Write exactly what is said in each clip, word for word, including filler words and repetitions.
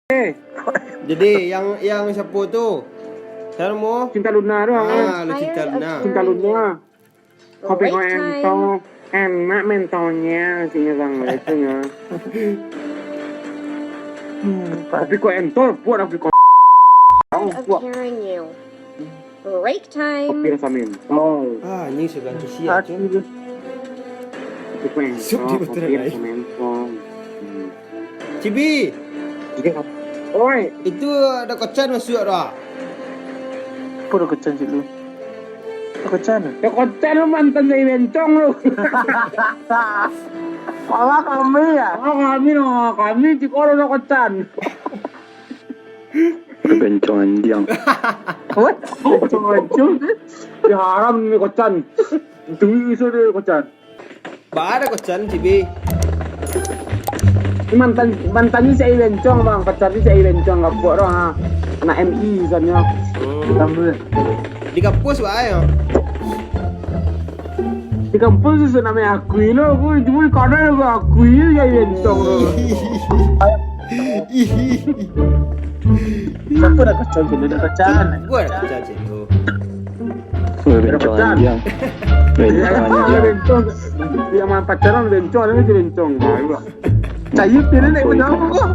Jadi, yang, yang siapo tu? Siapo namo? Cinta Luna tu, ah. Ah, lu Cinta Luna. Cinta Luna. Kopi kau entong, enak mentolnya, sini bang, itu ya. Tapi kau entol, buat aku kau. Of hearing you. Break time. Kopi rasa mentol. Ah, ini sudah antusias, Cun. Kopi kau entol, kopi rasa mentol. Hmm. Cibi. Oi. Itu ada kocan masuk dah. Apa ada kocan situ? Ada kocan? Ada kocan lu mantan dari bencong lu. Malah kami ya? Malah kami no, kami di kono ada kocan. Bencong anjing. What? Bencong anjing. Ya haram ni kocan. Itu isu dia kocan. Ba ada kocan, Cibi. Mantan, mantan ni si Ai Bencong, bang. Pacar ni si Ai Bencong, kapok tu, ha. Anak M I misalnyo. Hmm. Tambah. Di kampus ba yo. Di kampus tu namo akui lo, aku cuma kadang aku akui si Ai Bencong tu. Siapa dah kocan tu? Dah kocan. Gua dah kocan situ. Weh, bencong anjing. Bencong anjing. Bencong. Yang main pacaran bencong, ada lagi bencong. Nah, itu lah. Cair pilih naik bencong apa kau?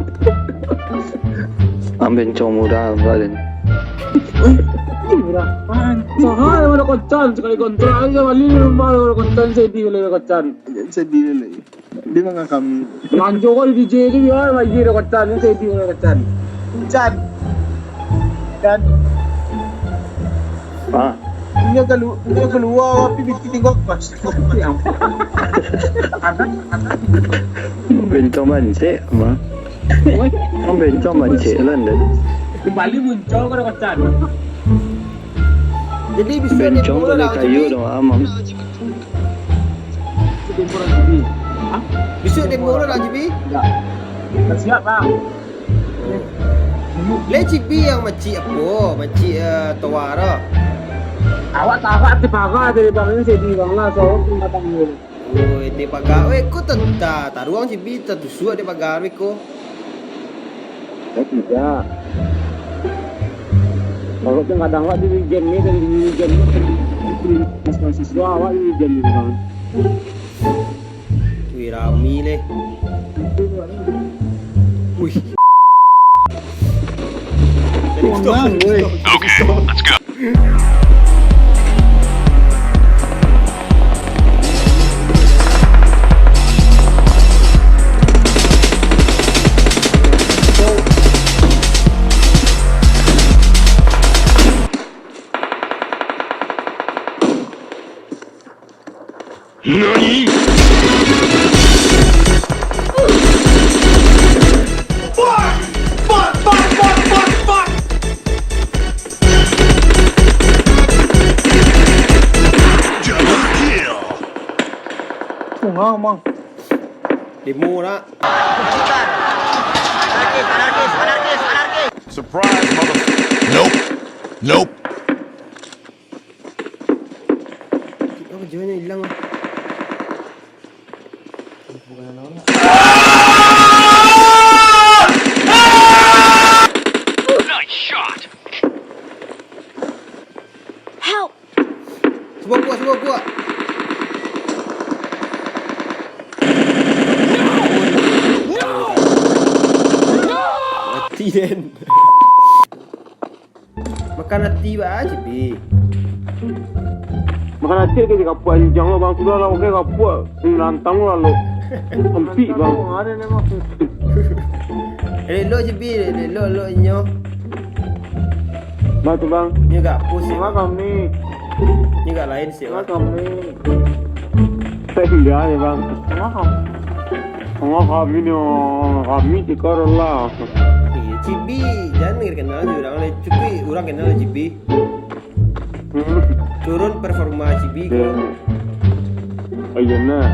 Am bencong muda, Raden. Ih, murah. Mahal ada kocan, sekali kontrak aja balik rumah ada kocan, sedih ada kocan. Sedih lagi. Dia mangakami. Lanjut kau di D J tu, biar lagi ada kocan, ni saya biar ada kocan. Can. Can. Ah. Dia kelu-, dia keluar, tapi bikin tengok pas. Ya ampun. Anak, anak. Bencong bancik, mah. Oi. Kan bencong bancik, London. Kembali muncul kau ada kocan. Jadi bisa bencong demo lah, kayu Cibi. Dong, amang. Bisa demo lah, Cibi. Hah? Bisa demo lah, Cibi? Enggak. Enggak siap, Bang. Oh. Le Cibi yang macik apo? Macik, eh, toa tu. Awak tarak di pagar dari Bang ni, jadi Bang lah, so, tu matang dulu. Oh, di pagar. Weh, ko ta-, ta-, taruang Cibi, tatusuak di pagar, weh, ko. Saya tidak. Kalau tu kadang awak di weekend ni, dari weekend ni, mas-, mahasiswa awak di weekend ni, Bang. Wih, rami leh. Wih. Jadi stop, stop, stop, stop. Nani? Fuck! Fuck, fuck, fuck, fuck, fuck! Double kill. Bunga, Mang. Demo nak. Anarkis, anarkis, anarkis, anarkis. Surprise, mother-, nope. Apa jiwanya hilang ah? Bukan orang. Nice shot. Help! Sebuah kuat, sebuah kuat. Mati den. Makan ati ba Cibi. Makan ati lagi di kapuak anjing lo, bang. Sudah lah, oke, kapuak. Ini lantang lo, lo. Empik, bang. Elok Cibi, elok, elok inyo. Bang tu, bang. Nyo gak pus. Sama kami. Nyo gak lain sih, bang. Sama kami. Saya tinggal ya, bang. Sama kami. Sama kami ni, kami tikar lah. Iya, Cibi, jangan kenal je orang lain. Cukup orang kenal Cibi. Hmm. Turun performa Cibi ko. Oh, iya, nah.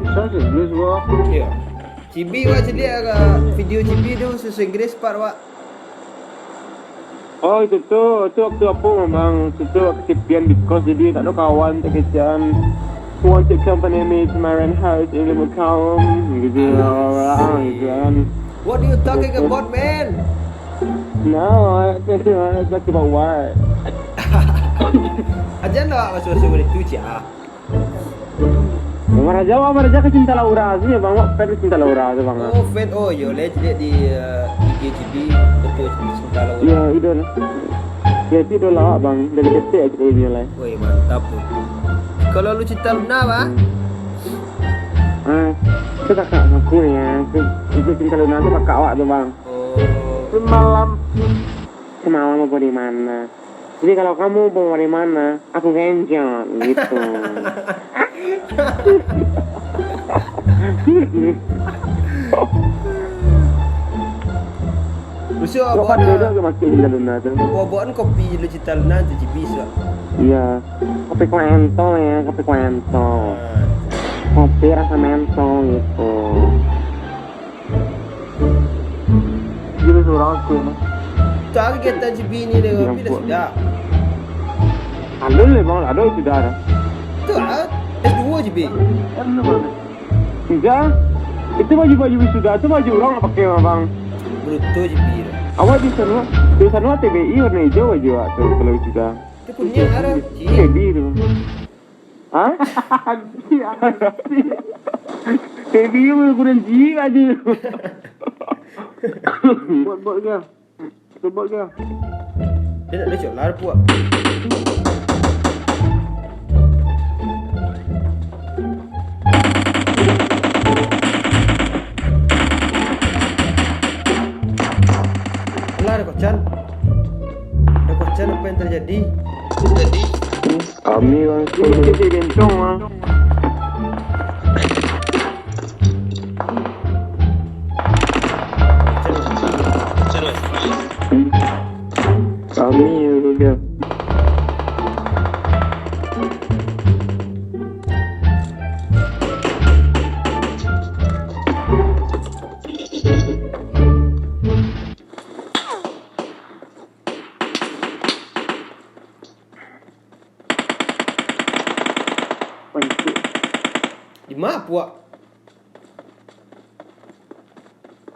Bisa serius, bang. Iya. Cibi, wak caliak ka video Cibi tu, susah Inggris part, wak. Oh, itu tu, itu waktu apa, bang? Itu tu waktu sepian di kos, jadi tak ada kawan, tak kecekan. Who want to accompany me to my rent house in Limau Kaum? Gitu, orang gitu kan. What do you talking about, man? No, I talking about what? Aja nak masuk-masuk dari tu, Cik. Maraja, wak Maraja ka Cinta Laura tu ya, Bang. Wak fan Cinta Laura tu, Bang. Oh, fan. Oh, yo, lihat, lihat di, eh, I G G B, betul, Cinta Laura. Ya, itu lah. Ya, itu idola, Bang. Dari kecil aja dia nilai. Woi, mantap tu. Kalau lu Cinta Luna, apa? Ah, itu kakak aku ya. Itu, itu Cinta Luna tu kakak awak tu, Bang. Oh. Semalam. Semalam apa di mana? Jadi kalau kamu mau dari mana, aku genjot gitu. Lucu. Kok awak kan beda ke makin di dalam tu? Buah-buahan kopi lu Cinta Luna tu, G B, suak. Iya. Kopi kuento ya, kopi kuento. Ah. Kopi rasa mentol gitu. Gila, surang aku ni. Tak, kegiatan G B ni dia, tapi dah sudah. Alun lah, Bang, ada sudah dah. Tu lah, S dua G B. Alun, Bang. Sudah. Itu baju-baju sudah tu baju orang nak pakai, Bang. Bruto G B dah. Awak di sana, di sana T B I warna hijau baju awak tu kalau sudah. Itu kuning ada, G B tu. Hah? Anjing, anjing. Baby, lu kurang jiwa aja. Buat, buat ke? Kita buat ke? Dia nak lecok lah, puak. Alah, ada kocan. Ada kocan, apa yang terjadi? Jadi, kami langsung. Ini jadi bencong, ah. Kami juga. Pancik. Di ma puak?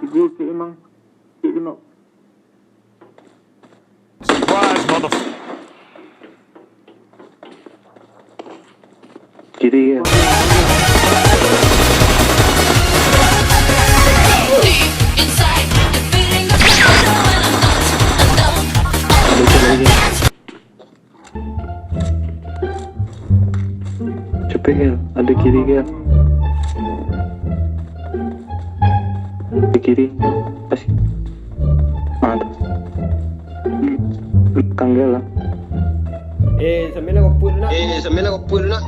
Tigo cik emang. Cik kena. Surprise, motherf-, kiri kan? Ada cek lagi. Capek kan? Ada kiri kan? Ada kiri. Pas. Ah, tu. Belakang dia lah. Eh, sambil lah koput nak. Eh, sambil lah koput nak.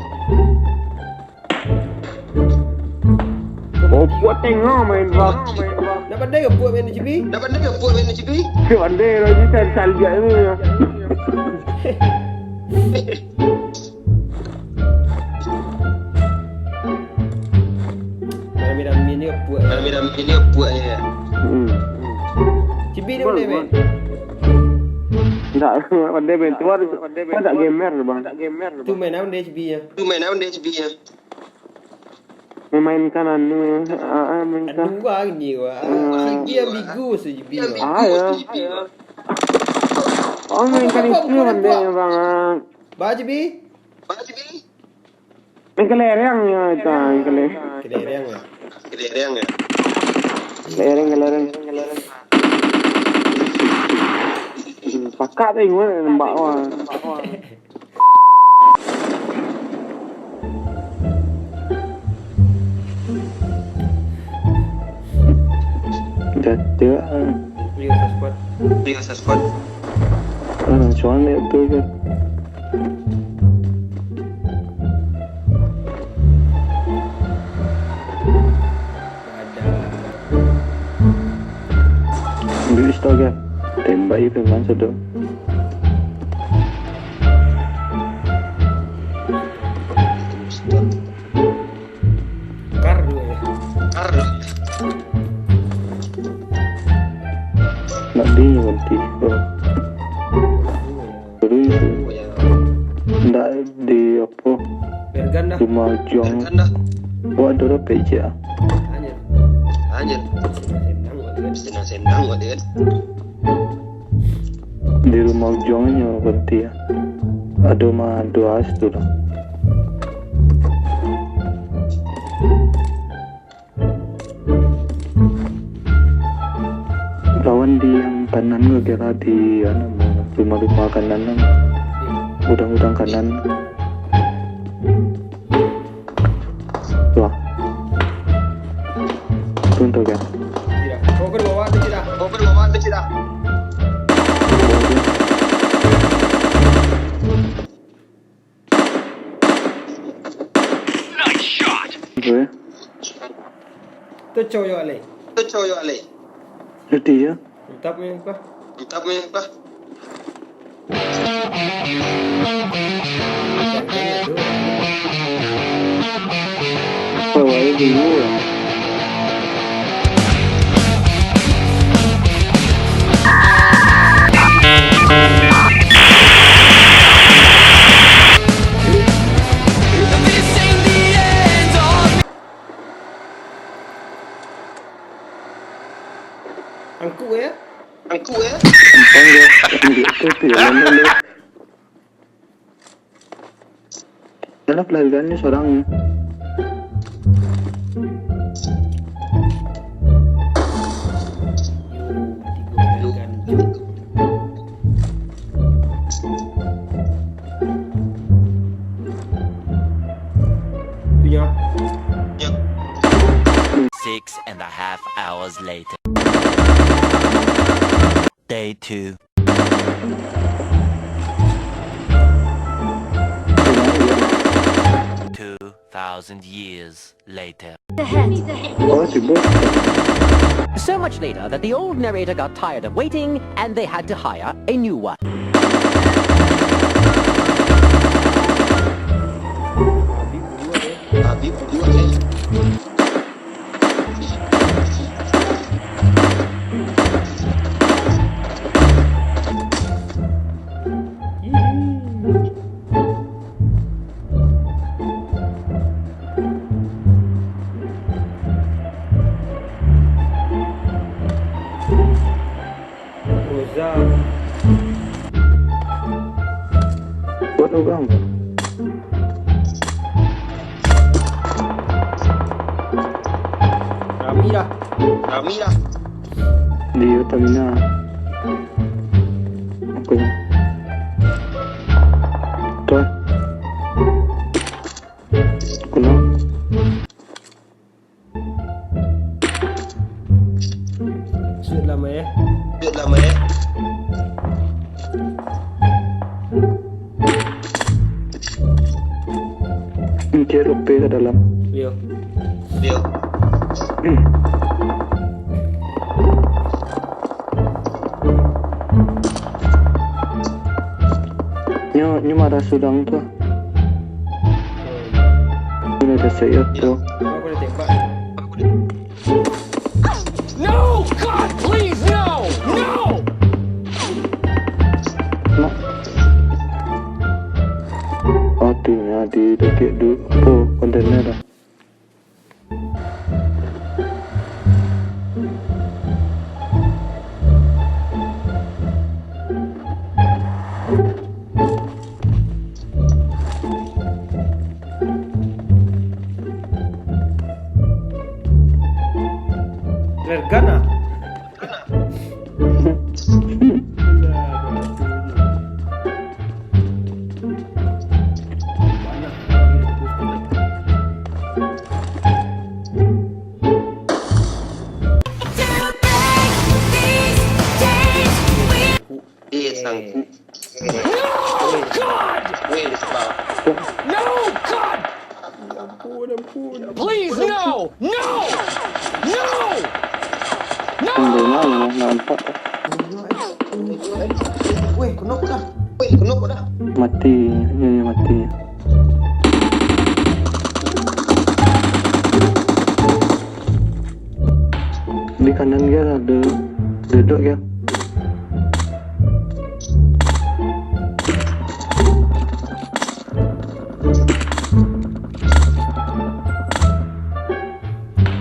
Oh, buat tengok main bang. Nak pandai ke buat main G B? Nak pandai ke buat main G B? Dia pandai lah, dia cari salju ni. Rami-rami ni buat. Rami-rami ni buat ya. Hmm. G B ni pandai main? Tak pandai main. Tu ada, tak gamer bang. Tu main apa dia G B ya? Tu main apa dia G B ya? Memainkan anu ya, ah, ah, mainkan. Anu wah ni wah. Ah. G B ambigu se G B wah. Ah, ya. Oh, mainkan itu pandai ya, bang. Ba G B? Ba G B? Main kelereng ya, itu, ah, main kelereng. Kelereng ya? Kelereng ya? Kelereng, kelereng. Hmm, pakak tu ingat nembak wah. Jatuh. Rio Sasquatch. Rio Sasquatch. Ah, cuman dia tu je. Ambil pistol kan. Tembak itu memang sedap. Kar dulu ya. Kar dulu. Nak di nanti. Oh. Terus ndak di apa? Bergan dah. Rumah Jong. Bergan dah. Buat dulu P C ah. Anjir. Anjir. Senang banget. Senang-senang buat dia kan. Di rumah ujuangnyo berhenti ya. Ado mah doa situ lah. Lawan di yang kanan ko kira di anu, rumah-rumah kanan, gudang-gudang kanan. Wah. Tuntuk kan? Tidak. Kau ke bawah tu tidak? Kau ke bawah tu tidak? Nice shot. Apa ya? Tu cowok yo alai. Tu cowok yo alai. Jadi ya. Mantap ni apa? Mantap ni apa? Bawa dulu. Angkuk ya? Angkuk ya? Gampang je. Angkuk tu ya, mana lu? Dalam pelarian ni seorang ni. Six and a half hours later. Day two. Two thousand years later. Oh, sibuk. So much later that the old narrator got tired of waiting and they had to hire a new one. Roza. Buat urang. Rami dah. Rami dah. Di Utamina. Aku ni. Tuh. Aku ni. Sudahlah, Mai, eh. Sudahlah, Mai, eh. Dia rupi ka dalam. Yo. Yo. Hmm. Nyo, nyo marah sudang tu. Ini ada sayap tu. Aku dah tembak. No! God, please, no! No! Nak. Oh, tu nya di dekat du-, apa, kontainer dah. Flare gun ah? Eh, sangkut. No, God! Weh, dia sebab. No, God! Ampun, ampun. Please, no! No! No! No! Tunggu, mana nampak? Weh, kenapa dah? Weh, kenapa dah? Mati, ini mati. Di kanan dia ada duduk dia.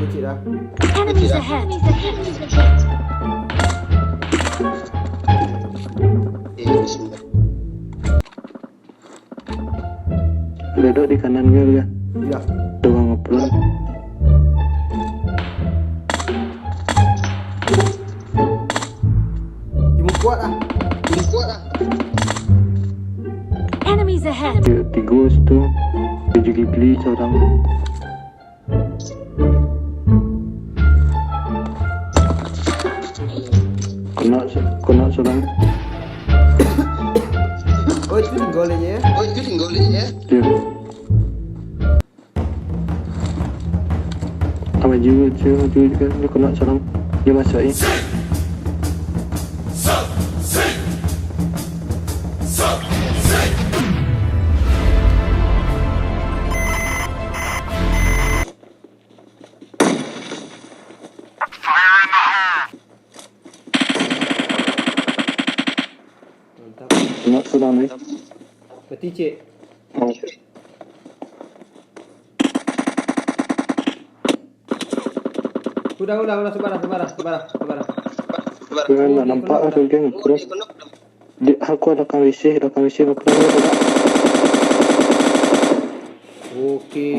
Kecil dah. Enemies ahead. Eh, bismillah. Duduk di kanan gue ya. Ya. Tukang ngepelon. Timun kuat lah. Ini kuat lah. Enemies ahead. Tiga, tiga situ. Tujuh gibli seorang. Kena se- kena seorang. Oh, itu tinggal aja ya. Oh, itu tinggal aja ya. Dia. Maju, maju, maju juga. Dia kena seorang. Dia masuk eh. Mantap. Kena seorang ni. Mati cek. Oh. Udah, udah, udah, sebarang, sebarang, sebarang, sebarang. Dia nak nampak lah tu geng. Terus di aku ada kang W C, ada kang W C apa? Oke.